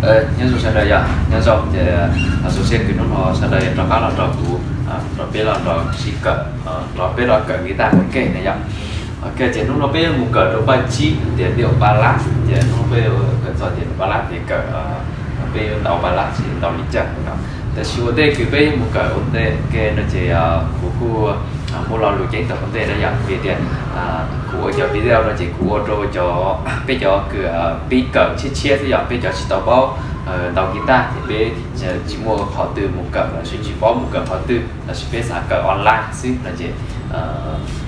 Nyob zoo sawv daws yog, nyob zoo ces, xu siab kws hnub no sawv daws yog rov qab los nrog kuv, rau peb los nrog sib kawm, los peb los kawm guitar ua ke na yom. Ok, ces hnub no peb yuav mus kawm rau paj tsib tias điệu ballad, ces hnub no peb yuav kawm txog tias điệu ballad ces kawm, peb yuav ntaus ballad ces ntaus li cas no. Tab sis ua ntej kws peb yuav mus kawm ua ntej ke no ces kuv kuj muaj lo lus ceeb toom ua ntej na yom, vim tias kuv ua cov video no ces kuv ua rau cov, peb cov kws pib kawm tshiab tshiab xwb yom, peb cov tsis tau paub ntaus guitar ces peb tsis muaj qhov twg mus kawm lossis tsis paub mus kawm qhov twg lossis peb xav kawm online xwb no ces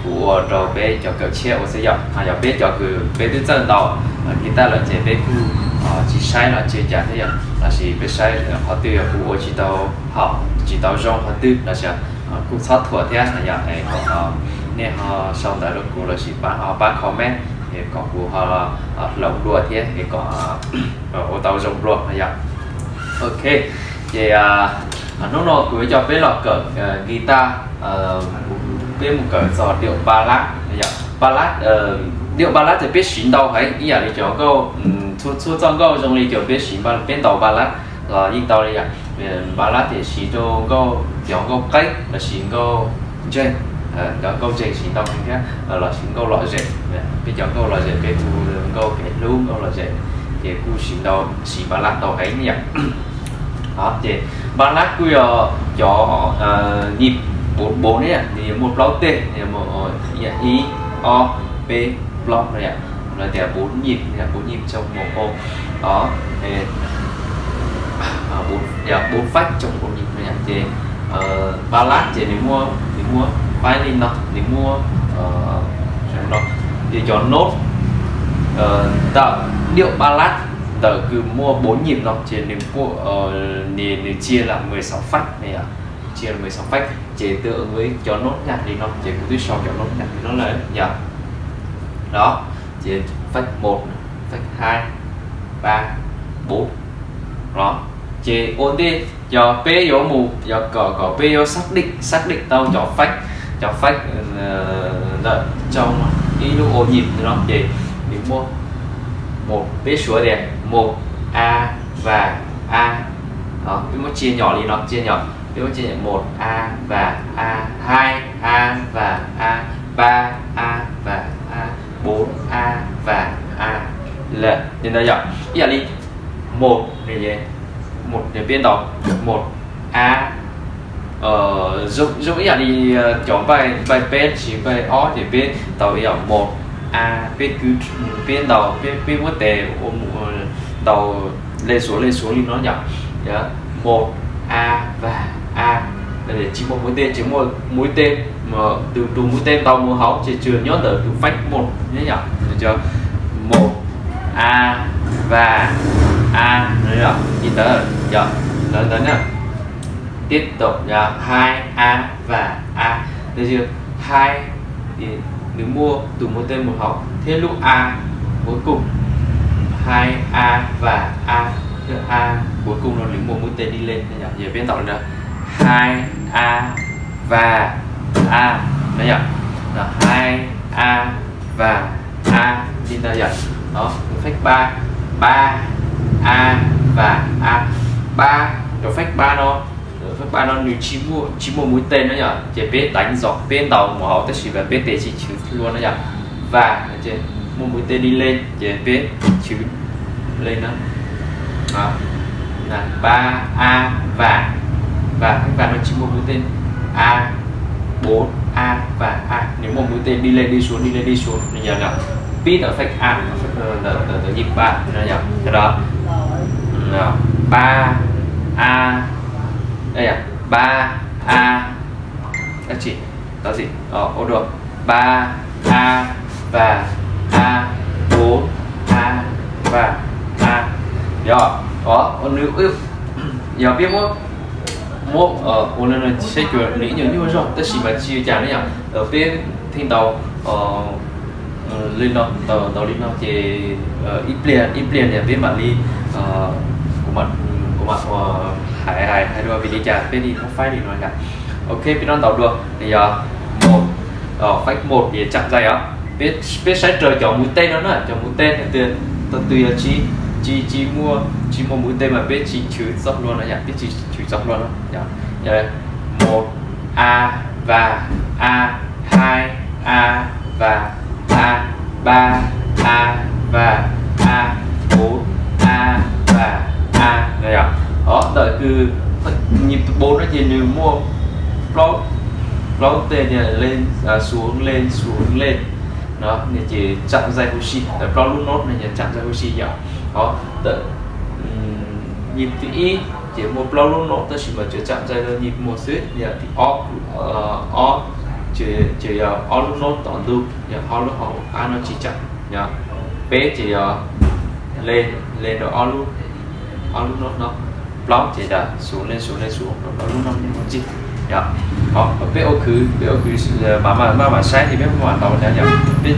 kuv ua rau peb cov kawm tshiab ua xwb yom. Ho yog peb cov kws peb twb txawj ntaus guitar lawm ces peb kuj tsis saib los tsis ua cas thiab yom, lossis peb saib qhov twg yog kuv ua tsis tau haum tsis tau zoo qhov twg lossis kuj txhob thuam thiab no yom, es kom nej ho sau ntawv rau kuv lossis pab, ho pab comment es kom kuv ho hloov dua thiab es kom ua tau zoo dua no yom. Ok, ces hnub no kuv yuav coj peb los kawm guitar, peb mus kawm txog điệu ballad yom. Ballad, điệu ballad ces peb siv ntau heev ib yam li cov nkauj, txhua txhua txoj nkauj zoo li cov peb siv, peb ntaus ballad los yeej tau li yom. Ballad ces siv rau nkauj, cov nkauj qeeb lossis nkauj ntseeg, cov nkauj ntseeg siv ntau heev thiab, lossis nkauj lom zem, peb cov nkauj lom zem peb hu nkauj kev hlub nkauj lom zem, ces kuj siv ntau, siv ballad tau heev yom. Ces ballad kuj yog cov nhịp bốn bốn ne, nws muaj plaub teg, ib, ob, peb, plaub no yom. Lawv tias bốn nhịp, bốn nhịp trong một ô, bốn phách trong một nhịp no yom. Ces ballad ces nws muaj, nws muaj phais li no, nws muaj no, ces cov nốt ntawm điệu ballad ntawm kws muaj bốn nhịp no ces nws, nws chia là mười sáu phách no yom, chia là mười sáu phách. Ces tương ứng với cov nốt nhạc li no ces kuv twb sau cov nốt nhạc li no lawm yom. Đó, ces phách một, phách hai, ba, bốn. Đó, ces ua ntej yog peb yuav mus, yog kom, kom peb yuav xác định, xác định tau cov phách, cov phách ntawm trong ib lub ô nhịp no ces nws muaj một, peb suav tias một A và A. Peb muab chia nhỏ li no, chia nhỏ, peb muab chia nhỏ một A và A, hai A và A, ba A và A, bốn A và A. Lawm li ntawd yom, ib yam li một, một nws peb ntaus một A, zoo, zoo ib yam li cov npaij, npaij peb tsis npaij ob ces peb ntaus ib yam một A, peb kwv, peb ntaus, peb, peb muab tes ua mus ntaus lej suav lej suav li no yom. Một A và A, tsis muaj mũi tên, tsis muaj mũi tên, tus, tus mũi tên ntaus mus hauv ces tsuas nyob ntawm tus phách một nyob yom. Một A và A, li ntawd yom, ntawd ntawd na. Tiếp tục là hai A và A. Tab sis hai thì nws muaj tus mũi tên mus hauv thiab lub A cuối cùng. Hai A và A, thiab A cuối cùng no nws muaj mũi tên đi lên, yog peb ntaus li ntawd, hai A và A, no yom, hai A và A li ntawd yom. Đó, phách ba, ba A và A, ba, cov phách ba no, phách ba no nws tsis muaj, tsis muaj mũi tên no yom, ces peb đánh dọc, peb ntaus mus hauv tab sis peb tes tsis chwv lua no yom. Và ces muaj mũi tên đi lên ces peb chwv lên no. Ba A và, và phách ba no tsis muaj mũi tên, A, bốn A và A, nws muaj mũi tên đi lên đi xuống, đi lên đi xuống, nws yog pib ntawm phách A, ntawm nhịp ba no yom. Sau đó ba A, đây là ba A, các chị, có gì? Ồ, đùa. Ba A và A, bốn A và A. Yog, nws, yog peb muab, muab ua li no saib cuag nws ib nyuag nyuaj zog tab sis mas tsis ua cas na yom. Peb thiaj ntaus li no, ntaus li no ces ib pliag ib pliag niam peb mam li, kuv mam, kuv mam ua hais, hais, hais dua vim li cas peb li muab faib li no yom. Ok, peb rov ntaus dua, yog một, phách một thì chặn dây os. Peb, peb saib raws cov mũi tên no na, cov mũi tên hais tias tau twg yog tsis, tsis, tsis muaj, tsis muaj mũi tên mas peb tsis chwv txoj hlua no yom, peb tsis chwv txoj hlua no yom. Một, a, và, a, hai, a, và, a, ba, a, và, a, bốn, a, và, a no yom. Ob ntawm kws nyim bốn no ces nws muaj plaub, plaub tên, lên, xuống, lên, xuống, lên no, nws ces chạm dây huv si, ntawm plaub lub nốt no ces chạm dây huv si yom. Ob ntawm nyim thib ib ces muaj plaub lub nốt tab sis mas tsuas chạm dây nyim một xwb, yog thib ob, ob ces yog ob lub nốt tom ntug, yog ob lub hauv qab no tsis chạm. Peb ces yog lên, lên rau ob lub, ob lub nốt no. Plaub ces yog xuống, lên, xuống, lên, xuống rau plaub lub nốt no ntxiv. Yog, peb ua khwv, peb ua khwv, maj mam saib ces peb maj mam ntaus na yom. Peb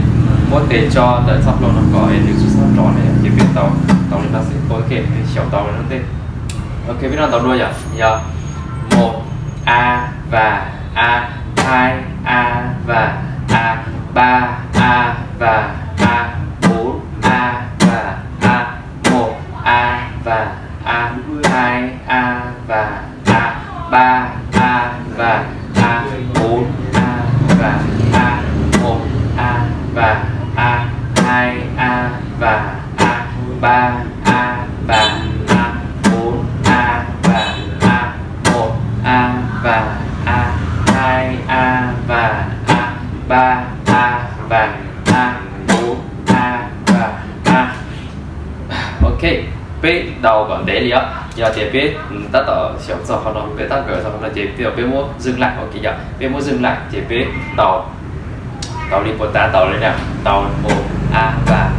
muab tes tso ntawm txoj hlua no kom nws tsis txhob rov na yom, ces peb ntaus, ntaus li no xwb, ok, xyaum ntaus li no ntej. Ok, peb nov ntaus dua yom, yog một, a, và, a, hai, a, và, a, ba, a, và, a, bốn, a, và, a, một, a, và, a, hai, a, và, a, ba, a, và, a, bốn, a, và, a, một, a, và, a, hai, a, và, a, ba, a, và, a, bốn, a, và, a, một, a, và, a, hai, a, và, a, ba, a, và, a, bốn, a, và, a. Ok, peb ntaus kom ntev li os. Yog tias peb tab tom xyaum txog qhov no, peb tab nkawm txog qhov no ces peb, peb muab dừng lại, ok yog peb muab dừng lại ces peb ntaus, ntaus li puas tas ntaus li na, ntaus một a và,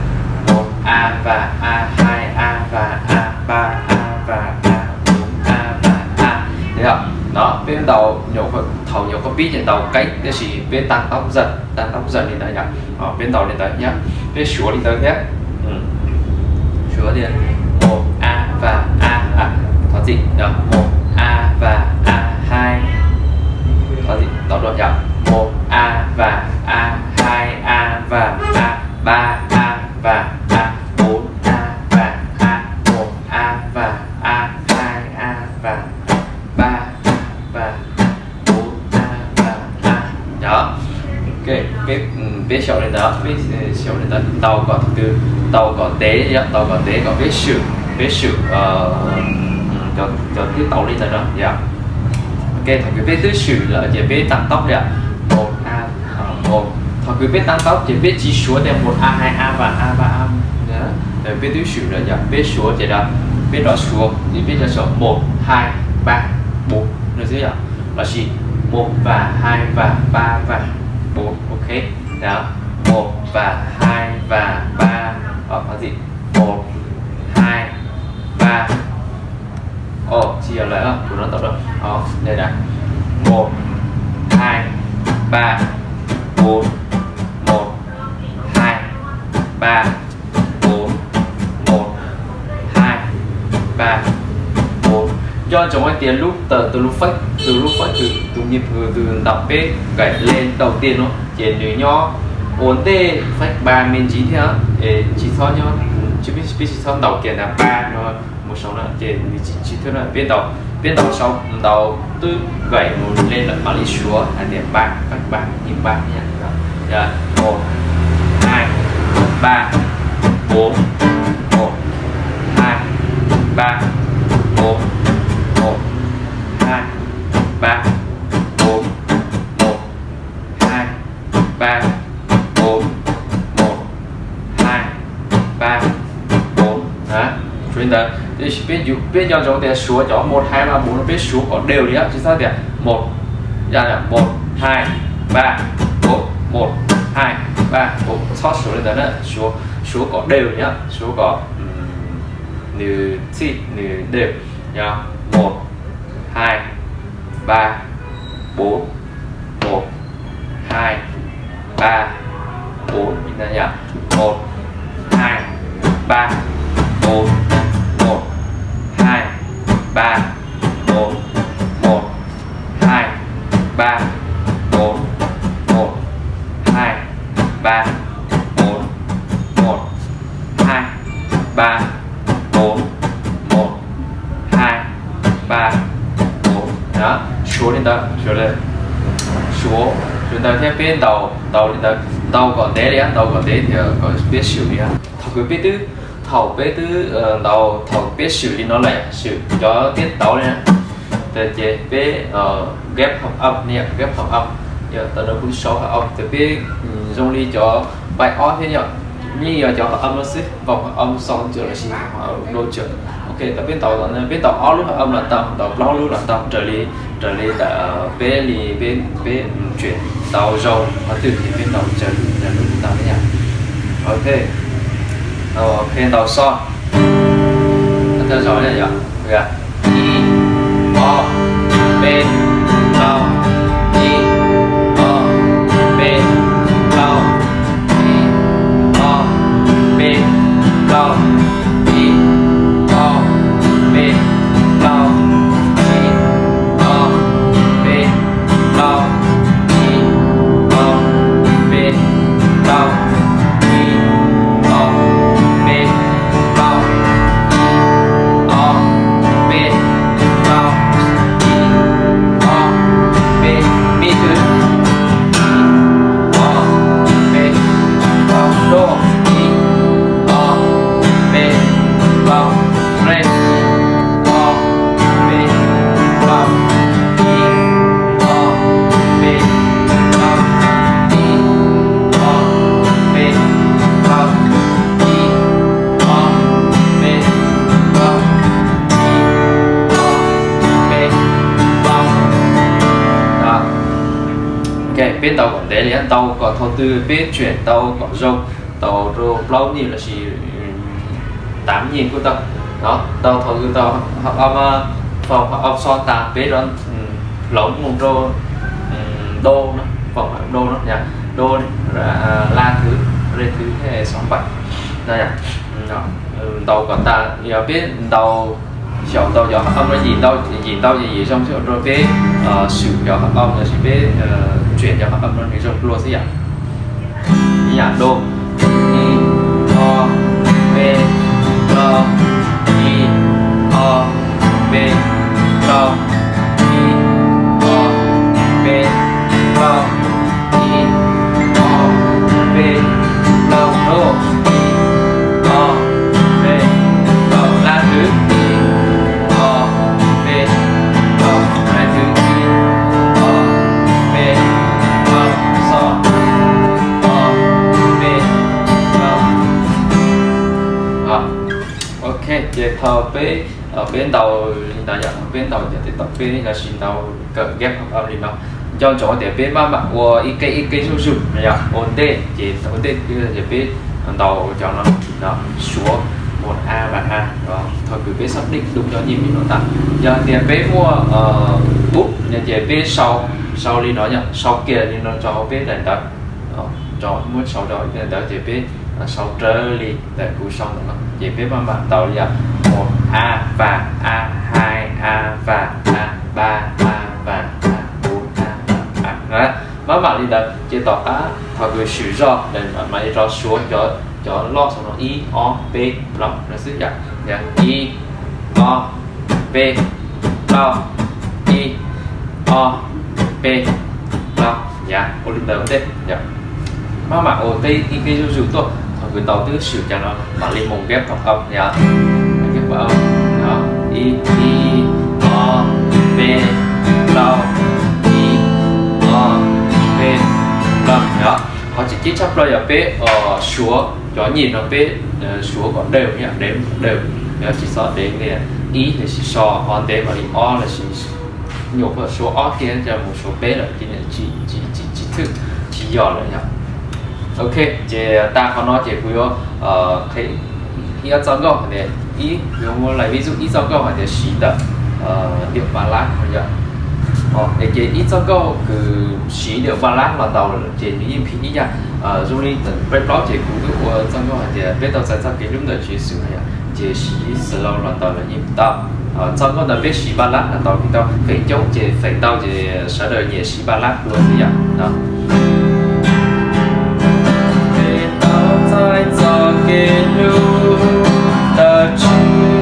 một a và, a hai a và, a ba a và, a bốn a và, a. Yog no peb ntaus nyuam, thaum nyuam qhuav pib ces ntaus keeb, tab sis peb tăng tốc dần, tăng tốc dần li ntawd yom. Peb ntaus li ntawd thiab, peb suav li ntawd thiab. Suav tias một a và a, thov txim, một a và a hai, thov txim, ntaus dua yom, một a và a hai a và a ba a và a bốn a và a một a và a hai a và ba a và bốn a và a. Yog, ok, peb, peb xyaum li ntawd, peb xyaum li ntawd, ntaus kom, ntaus kom ntev, ntaus kom ntev kom peb swm, peb swm cov, cov tib taus li ntawd no yom. Ok, thaum kws peb twb swm lawm ces peb tăng tốc li, một a, một. Thaum kws peb tăng tốc ces peb tsis suav tias một a hai a và a ba a, peb twb swm lawm yom, peb suav ces peb rov suav ces peb rov suav một hai ba bốn no xwb yom, lossis một và hai và ba và bốn, ok. Một và hai và ba, thov txim, một hai ba. Ồ, tsis yog lawm, kuv nov tau rau. Ov, đây là một hai ba bốn, một hai ba bốn, một hai ba bốn. Nco ntsoov hais tias lub, tus lub phép, tus lub phép, tus, tus nhịp, tus ntaus peb gảy lên đầu tiên no ces nws nyob ua ntej phép ba me ntsis thiab, es tsis txhob nyob, peb tsis txhob ntaus kiag ntawm ba no mus saud no ces nws tsis, tsis thwb no. Peb ntaus, peb ntaus saud, ntaus twb gảy mus lên lawm mam li suav hais tias ba, phép ba, nhịp ba, một hai ba bốn, một hai ba bốn, một hai ba bốn, một hai ba bốn, một hai ba bốn. Suav li ntawd, peb, peb nco ntsoov tias suav cov một hai ba bốn no peb suav kom đều li, tsis txhob tias một, một hai ba bốn, một hai ba bốn, txhob suav li ntawd na, suav, suav kom đều li, suav kom nws txhij, nws đều. Yog một hai ba bốn, một hai ba bốn, một hai ba bốn, một hai ba bốn, một hai ba bốn, một hai ba bốn, một hai ba Một, một, hai, ba, bốn. Đó, suav li ntawd, suav li, suav, suav ntawd thiab peb ntaus, ntaus li ntawd, ntaus kom ntev li, ntaus kom ntev thiab kom peb swm li. Thaum kws peb twb, thaum peb twb ntaus, thaum peb swm li no lawm, swm cov tiab tauv li na, ces peb ghép hợp âm, ghép hợp âm, yog tau no kuv sau hợp âm ces peb zoo li cov bai ob thiab yom, yeej yog cov hợp âm no xwb, vòng hợp âm so ntawm lossis hợp âm đô ntawm. Ok, thaum peb ntaus, peb ntaus ob lub hợp âm los tau, ntaus plaub lub los tau, raws li, raws li ntawm peb li, peb, peb tsuam ntaus zoo qhov twg ces peb ntaus raws li, raws li tau yom. Ok, ok, ntaus so. Thawj zaug yog ib, ob, peb, plaub, ib, ob, peb, plaub, ib, ob, peb, plaub, ib, ob, peb, plaub, ib, ob, peb, plaub, ib, ob, peb, plaub, ib, ob, peb, plaub, ib, ob, peb, plaub, ib, ob, peb, pib twg, ib, ob, peb, plaub, dua, ib, ob, peb, plaub, rej, ib, ob, peb, plaub, ib, ob, peb, plaub, ib, ob, peb, plaub, ib, ob, peb, plaub, ib, ob, peb, plaub. Ok, peb ntaus kom ntev li, ntaus kom thaum twg peb tsuam ntaus kom zoo, ntaus rau plaub nyij lossis tám nyij kuj tau. Ntaus thaum twg tau hợp âm, phòng hợp âm so tas peb rov hloov mus rau đô, phòng hợp âm đô no, đô, la thứ, rej thứ, sáu bảy. Ntaus kom tas, yog peb ntaus, xyaum ntaus cov hợp âm no yim ntau, yim ntau yim zoo xwb rau peb swm cov hợp âm lossis peb tsuam cov hợp âm no nws zoo dua xwb yom. Ib yam đô, ib, ob, peb, plaub, ib, ob, peb, plaub, ib, ob, peb, plaub, ib, ob, peb, plaub, dua, ib, ob, peb, plaub, la thứ, ib, ob, peb, plaub, la thứ, ib, ob, peb, plaub, so, ob, peb, plaub. Ok, ces thaum peb, peb ntaus li ntawd yom, peb ntaus cov tiab tauv peb lossis ntaus kawm ghép hợp âm li no, nco ntsoov tias peb maj mam ua ib qeb ib qeb zuj zus no yom, ua ntej ces ua ntej ces peb ntaus cov no, suav một a và a, thaum kws peb xác định đúng cov nhịp no tas. Yog tias peb muaj bút no ces peb sau, sau li no yom, sau kiag li no rau hauv peb daim ntawv, muab sau rau daim ntawv ces peb sau raws li ntawm kuv sau ntawm no ces peb maj mam ntaus li yom, một a và a, hai a và a, ba a và a, bốn a và a. Maj mam li ntawd ces tom qab thaum kws swm zog mam li rov suav cov loj xaus no ib ob peb plaub no xwb yom. Ib, ob, peb, plaub, ib, ob, peb, plaub. Yom, ua li ntawd ua ntej. Maj mam ua qeb ib qeb zuj zus tuaj, thaum kws ntaus twb swm cas no mam li mus ghép hợp âm yom. Ib, ib, ob, peb, plaub, ib, ob, peb, plaub yom. Qhov tseem ceeb tshaj plaws yom peb suav cov nhịp no peb suav kom đều yom, đếm đều, yog tsis txhob đếm li ib lossis so ho ntev mam li ob lossis nyuam qhuav suav ob kiag coj mus suav peb lawm ces tsis, tsis thwm, tsis yog lawm yom. Ok, ces tag qhov no ces kuv yuav qhia ib ob txoj nkauj hais tias ib, yuav muab lais ví dụ ib txoj nkauj hais tias siv ntawm điệu ballad no yom. Es ces ib txoj nkauj kws siv điệu ballad los ntaus ces nws yeej phim ib yam. Zoo li peb plaub ces kuv twb ua txoj nkauj hais tias peb tau txais txoj kev hlub ntawm Tswv Yexus no yom, ces siv slow los ntaus los yeej tau. Txoj nkauj ntawd peb siv ballad los ntaus yeej tau, feem coob ces feem ntau ces sawv daws nyiam siv ballad dua xwb yom. Peb tau txais txoj kev hlub ntawm Tswv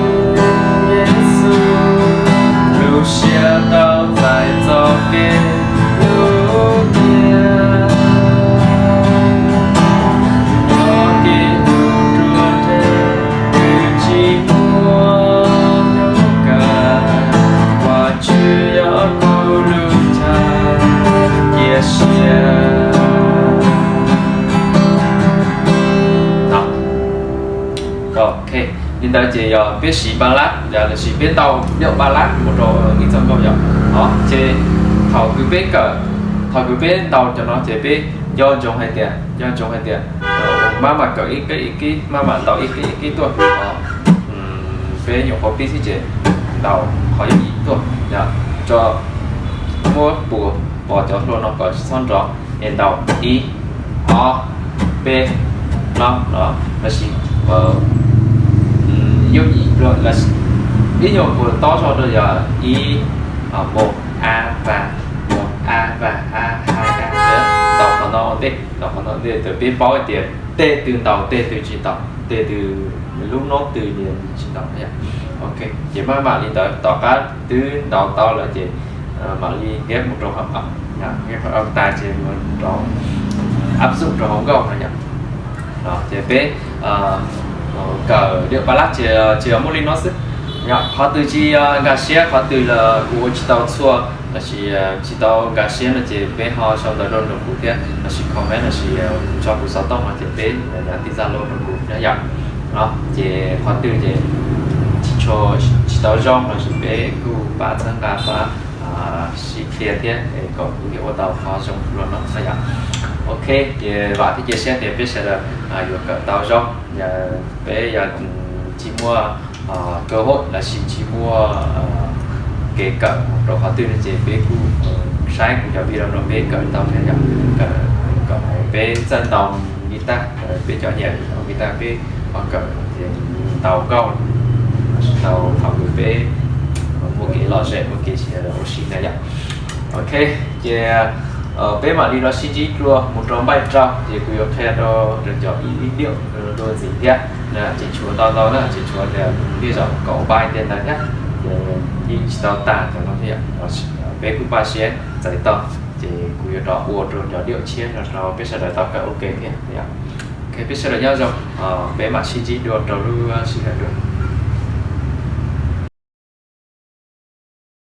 Ok, li ntawd ces yog peb siv ba lab, yog lossis peb ntaus diam ba lab mus rau ib txoj nkauj yom. Ces thaum kws peb kawm, thaum kws peb ntaus cov no ces peb nco ntsoov hais tias, nco ntsoov hais tias maj mam kawm ib kib ib kib, maj mam ntaus ib kib ib kib tuaj. Peb nyuam qhuav pib xwb ces ntaus qhov yooj yim tuaj, tso, muab pus pos cov hlua no kom tsis txhob nrov es ntaus ib, ob, peb, plaub no, lossis yooj yim dua, ib nyuag puas tob zog rau yog ib, mus, a, va, mus, a, va, a, ha, a, ntaus qhov no ua ntej, ntaus qhov no ua ntej, peb paub hais tias tej tw ntaus tej tw tsis ntaus, tej tw lub nod tw tsis ntaus. Ok, ces maj mam li ntawd tom qab twb ntaus tau lawm ces mam li nqeb mus rau hauv, nqeb hauv tas ces mus rau áp dụng rau hauv nkauj no yom. Ces peb kawm diam ba lab ces tsis yog muaj li no xwb. Qhov twg tsis nkag siab, qhov twg los kuv ua tsis tau txhua lossis tsis tau nkag siab no ces peb ho sau ntawv rau nrog kuv thiab lossis comment lossis tso kuv xov tooj no ces peb nyav tij Zalo rau kuv na yom. Ces qhov twg ces tsis tshua, tsis tau zoo lossis peb kuj pab txhawb nqa pab sib qhia thiab kom kuv thiaj ua tau qhov zoo dua no na yom. Ok, ces vam thiab cia siab tias peb sawv daws yuav kawm tau zoo. Peb yog tsis muaj cơ hội lossis tsis muaj kev kawm rau qhov twg no ces peb kuj saib kuv cov video no peb kawm tau thiab yom. Kawm kom peb txawj ntaus guitar, peb cov nyiam ntaus guitar peb ho kawm ces ntaus nkauj lossis ntaus thaum kws peb muaj kev lom zem muaj kev ua si na yom. Ok, ces peb mam li rov sib ntsib dua mus rau npaij rau ces kuv yuav qhia rau cov ib diam dua ntxiv thiab. Ces tshuav ntau ntau na, ces tshuav tias tej zaum kaum npaij tej ntawd thiab, ces yeej tsis tau tag cov no thiab. Peb kuj npaj siab txais tau, ces kuv yuav rov ua rau cov diam tshiab no rau peb sawv daws tau kawm ua ke thiab. Ok, peb sawv daws nyob zoo, peb mam sib ntsib dua rau lub sij hawm dua.